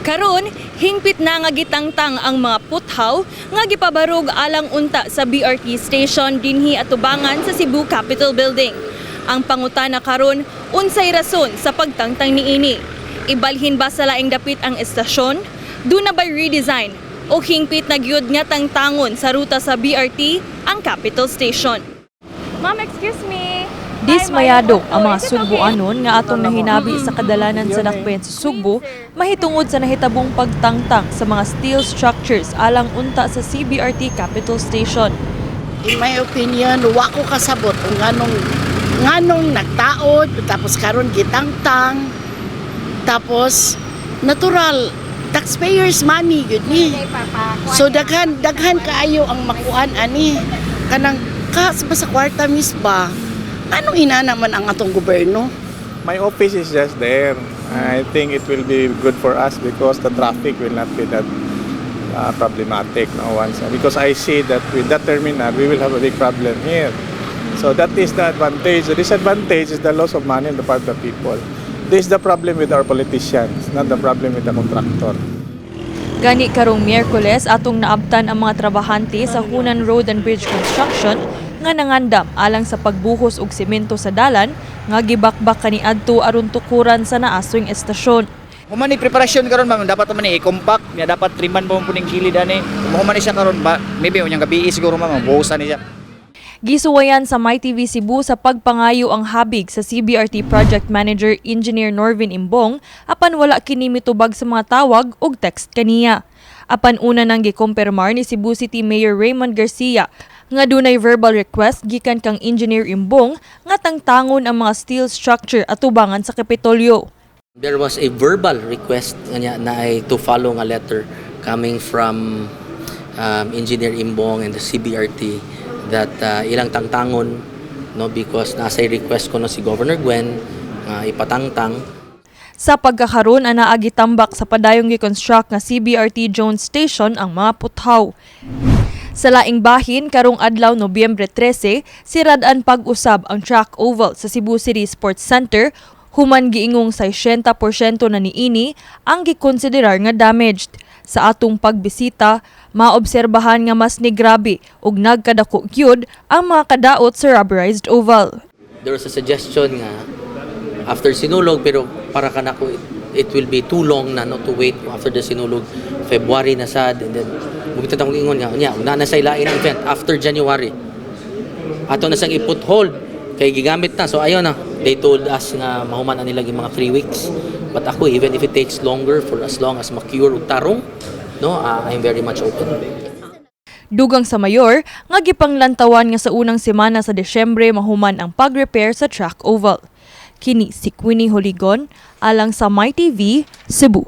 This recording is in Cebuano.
Karon, hingpit na nga gitangtang ang mga puthaw nga gipabarog alang unta sa BRT station dinhi atubangan sa Cebu Capitol Building. Ang pangutana karon, unsay rason sa pagtangtang niini? Ibalhin ba sa laing dapit ang estasyon? Duna bay redesign? O hingpit na gyud nga tangtangon sa ruta sa BRT ang Capitol Station? Ma'am, excuse me. Dismayado ang mga Sugbuanon nga atong nahinabi sa kadalanan sa dakbayan sa Sugbo mahitungod sa nahitabong pagtangtang sa mga steel structures alang unta sa CBRT Capitol Station. In my opinion, wa ko kasabot kung nganong nagtaod tapos karon gitangtang, tapos natural taxpayers' money gyud ni. So daghan daghan kaayo ang makuan ani, kanang ka sa kwarta mis ba, anong inana man ang atong gobyerno. My office is just there. I think it will be good for us because the traffic will not be that problematic, no, once, because I see that with that terminal we will have a big problem here. So that is the advantage. The disadvantage is the loss of money on the part of the people. This is the problem with our politicians, not the problem with the contractor. Gani karong Miyerkules, atong naabtan ang mga trabahante sa Hunan Road and Bridge Construction nga nangandam alang sa pagbuhos og semento sa dalan nga gibakbak kaniadto aron tukuran sa naasoy estasyon. Human ni preparasyon karon, ma'am, dapat man ni i-compact nya, dapat triman mo po ning gilid ani. Human ni siya karon ba, maybe unyang gabi siguro, ma'am, buhusan ni siya. Gisuwayan sa MyTV Cebu sa pagpangayo ang habig sa CBRT Project Manager Engineer Norvin Imbong, apan wala kini mitubag sa mga tawag ug text kaniya. Apan una nang gikumpirmar ni Cebu City Mayor Raymond Garcia nga dunay verbal request gikan kang Engineer Imbong nga tangtangon ang mga steel structure atubangan sa Kapitolyo. There was a verbal request nga niya na ay to follow nga letter coming from Engineer Imbong and the CBRT that ilang tangtangon, no, because nasa request ko no si Governor Gwen nga ipatangtang. Sa pagkakaroon, anaa gitambak sa padayong gikonstruct nga CBRT Jones Station ang mga puthaw. Sa laing bahin, karong adlaw Nobyembre 13, sirad-an pag-usab ang track oval sa Cebu City Sports Center human giingong 60% na niini ang gikonsiderar nga damaged. Sa atong pagbisita, maobserbahan nga mas nigrabe ug nagkadako gyud ang mga kadaot sa rubberized oval. There was a suggestion nga after Sinulog, pero para kanako it will be too long na, no, to wait after the Sinulog, February na sad, and then bumita akong ingon nga unya una na sa ilain ang event after January, ato na siyang i-put hold kay gigamit na. So ayon na, they told us nga mahuman na nila yung mga 3 weeks, but ako, even if it takes longer, for as long as ma-cure og tarong, no, I'm very much open. Dugang sa mayor, nga gipanglantawan nga sa unang semana sa Desyembre mahuman ang pag-repair sa track oval. Kini si Queenie Holigon, alang sa MyTV, Cebu.